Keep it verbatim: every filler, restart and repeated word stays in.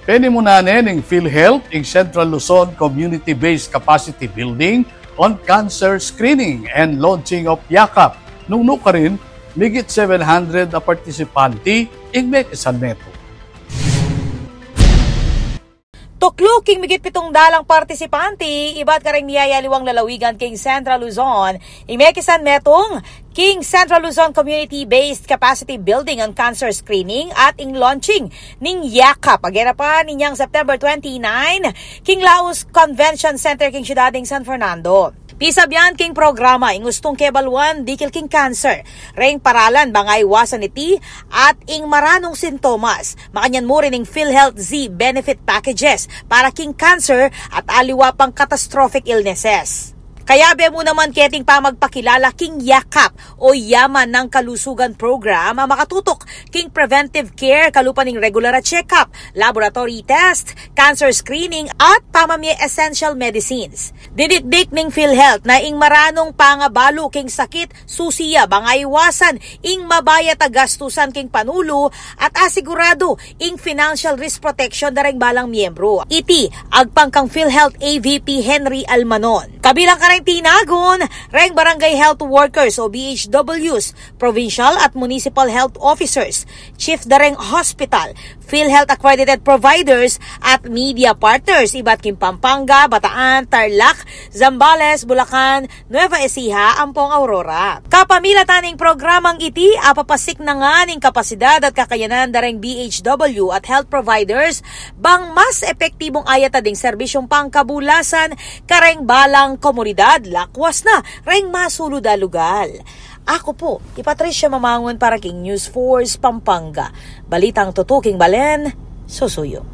Penimunan ne ning PhilHealth ing Central Luzon Community-Based Capacity Building on Cancer Screening and Launching of Yakap. Nung nukarin, migit seven hundred a partisipante ing mekisan metung. Tuklu king migit pitung dalang partisipante ibat kareng miyayaliwang lalawigan king Central Luzon ing mekisan metung king Central Luzon Community-Based Capacity Building on Cancer Screening at ing launching ning Yakap. Agera pa ninyang September twenty-nine king Laus Convention Center king siyudad ning San Fernando. Pisabyan king programa ing ustung kebaluan dikil king cancer, reng paralan bang aiwasan iti, at ing maranung sintomas. Makanyan mu rin ing PhilHealth Z benefit packages para king cancer at aliwa pang catastrophic illnesses. Kayabe mu naman keting pamagpakilala king Yakap o Yaman ng Kalusugan Program a makatutok king preventive care kalupa ning regular a check-up, laboratory test, cancer screening, at pamamie essential medicines. Didikdik ning PhilHealth na ing maranung pangabalu king sakit susi ya bang aiwasan ing mabayat a gastusan king panulu at asiguradu ing financial risk protection da reng balang miyembru. Iti agpang kang PhilHealth A V P Henry Almanon. Kabilang kareng tinagun reng barangay health workers o B H Ws, provincial at municipal health officers, chief da reng hospital, PhilHealth accredited providers, at media partners ibat king Pampanga, Bataan, Tarlac, Zambales, Bulacan, Nueva Ecija ampong Aurora. Kapamilatan ning programang iti, apapasik na ngan ing kapasidad at kakayanan da reng B H W at health providers bang mas epektibung ayat ding serbisyung pangkabulasan kareng balang komunidad, lakwas na reng masulud a lugal. Aku pu i Patricia Mamangun para king News Force Pampanga. Balitang tutuking balen, susuyu.